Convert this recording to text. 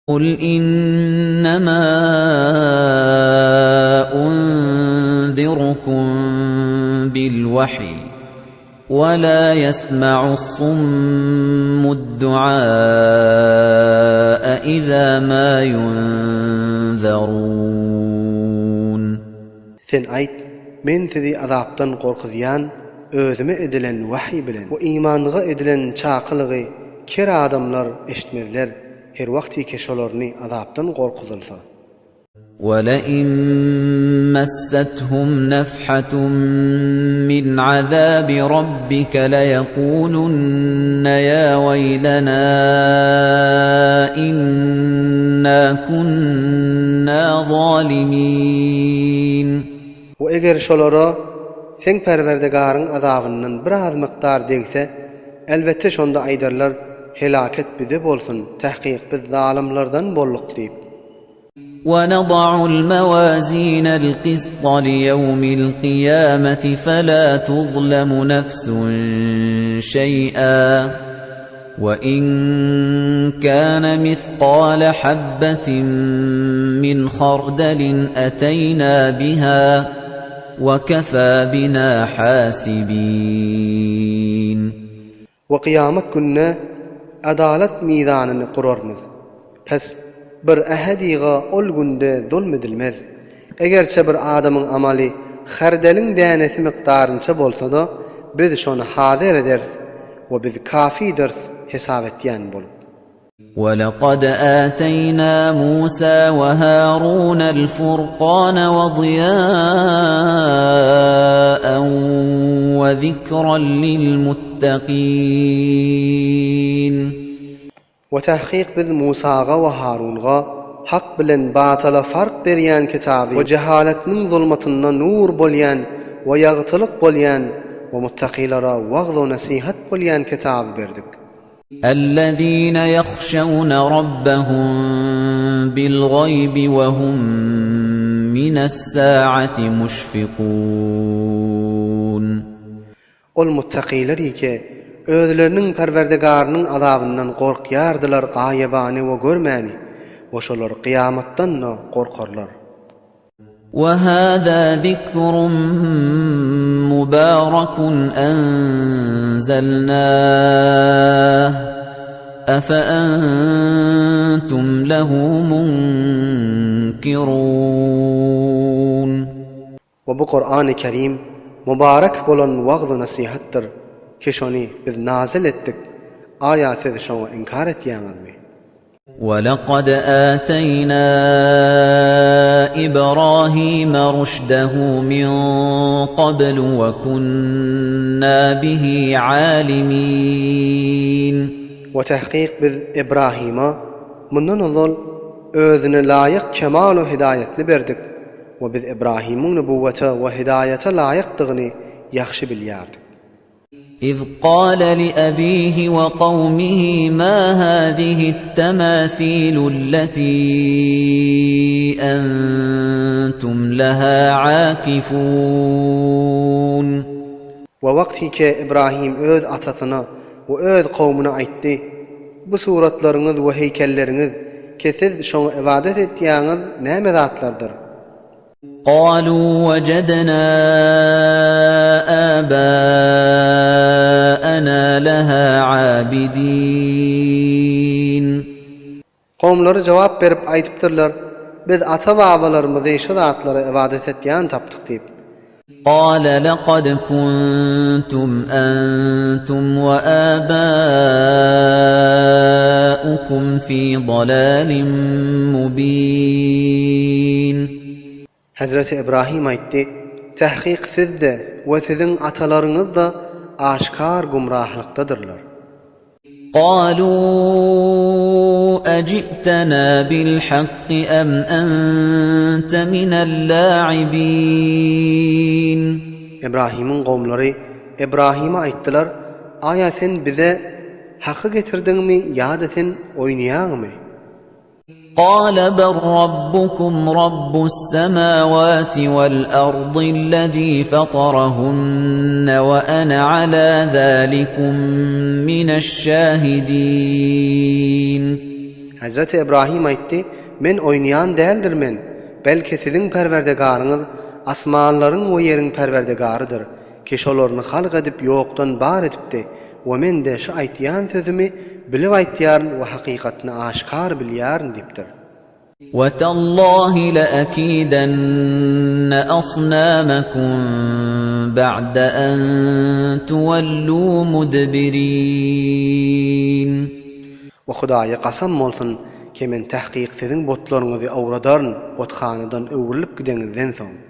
Kul innema unzirukum bil wahy we la ýesma'us summud du'aa iza ma ýunzarun. Sen aýt, Men sizi azapdan gorkuzýan özüme edilen wahyý bilen we imanlyga edilen çakylygy ker adamlar eşitmezler. Her wagtyky şolaryny azapdan gorkuzylsa. وَلَئِن مَّسَّتْهُمْ نَفْحَةٌ مِّنْ عَذَابِ رَبِّكَ لَيَقُولُنَّ يَا وَيْلَنَا إِنَّا كُنَّا ظَالِمِينَ. We eger şolara seň Perwerdigaryň azabyndan biraz mukdar degse, elbetde şonda aýdarlar, Helaket bize bolsun, tahkyk biz zalymlardan bolduk diýip. وَنَضَعُ الْمَوَازِينَ الْقِسْطَ لِيَوْمِ الْقِيَامَةِ فَلَا تُظْلَمُ نَفْسٌ شَيْئًا وَإِن كَانَ مِثْقَالَ حَبَّةٍ مِّنْ خَرْدَلٍ أَتَيْنَا بِهَا وَكَفَى بِنَا حَاسِبِينَ. We kyýamat gününe adalat mizanyny gurarmyz. Pes, bir ähediga ol günde zulm edilmez. Egerçe bir adamyň amaly hardeliň dänesi mukdarynça bolsa-da, biz şony hazyr ederis we biz kafidiris hesap etýän bolup. وَلَقَدْ آتَيْنَا مُوسَى وَهَارُونَ الْفُرْقَانَ وَضِيَاءً وَذِكْرًا لِلْمُتَّقِينَ. We tahkyk biz Musaga we Harunga hak bilen batyla fark berýän kitaby we jehaletniň zulmatynda nur bolýan we ýagtylyk bolýan we muttakylara wagz-u-nesihat bolýan kitaby berdik. الَّذِينَ يَخْشَوْنَ رَبَّهُم بِالْغَيْبِ وَهُم مِّنَ السَّاعَةِ مُشْفِقُونَ. Ol muttakylar ki, özleriniň Perwerdigarynyň azabyndan gorkýardylar gaýybany we görmäni we şolar kyýamatdan-da gorkarlar. وَهَٰذَا ذِكْرٌ مُّبَارَكٌ أَنزَلْنَاهُ أَفَأَنتُمْ لَهُ مُنكِرُونَ. We bu Kurany Kerim mübarek bolan wagz-u nesihatdyr ki şony biz nazyl etdik, aýa siz şoňa inkar etýäňizmi? وَلَقَدْ آتَيْنَا إِبْرَاهِيمَ رُشْدَهُ مِن قَبْلُ وَكُنَّا بِهِ عَالِمِينَ. We tahkyk biz Ibrahyma mundan ozal özüne laýyk kemal-u hidaýetni berdik we biz Ibrahymyň nübuwwete we hidaýete laýykdygyny ýahşy bilýärdik. إِذْ قَالَ لِأَبِيهِ وَقَوْمِهِ مَا هَٰذِهِ التَّمَاثِيلُ الَّتِي أَنتُمْ لَهَا عَاكِفُونَ. We wagtyke Ibrahym öz atasyna we öz kowmuna aýtdy, Bu suratlaryňyz we heýkelleriňiz, ki siz şoňa ybadat etýäňiz näme zatlardyr? قَالُوا وَجَدْنَا آبَاءَنَا لَهَا عَابِدِينَ. Kowumlary jogap berip aýdypdyrlar, Biz ata-babalarymyzy şu zatlara ybadat etýän tapdyk diýip. قَالَ لَقَدْ كُنتُمْ أَنتُمْ وَآبَاؤُكُمْ فِي ضَلَالٍ مُّبِينٍ. Hezreti Ibrahim aýtdy, Tahkyk siz-de we siziň atalaryňyz-da aşkar gümrahlykdadyrlar. قَالُوا أَجِئْتَنَا بِالْحَقِّ أَمْ أَنتَ مِنَ اللَّاعِبِينَ. Ibrahimiň kowumlary Ibrahime aýtdylar, Aýa sen bize haky getirdiňmi ýa-da sen oýnaýaňmy? قَالَ بَل رَّبُّكُمْ رَبُّ السَّمَاوَاتِ وَالْأَرْضِ الَّذِي فَطَرَهُنَّ وَأَنَا عَلَىٰ ذَٰلِكُم مِّنَ الشَّاهِدِينَ. Hezreti Ibrahim aýtdy, Men oýnaýan däldir men, belki siziň Perwerdegaryňyz asmanlaryň we ýeriň Perwerdegarydyr, ki şolaryny halk edip ýokdan bar edipdi we men-de şu aýtýan sözümi bilip aýtýaryn we hakykatyny aşkar bilýärin diýipdir. وَتَاللَّهِ لَأَكِيدَنَّ أَصْنَامَكُم بَعْدَ أَن تُوَلُّوا مُدْبِرِينَ. We Hudaýa kasam bolsun, ki men tahkyk siziň butlaryňyzy owradaryn buthanadan öwrülip gideňizden soň.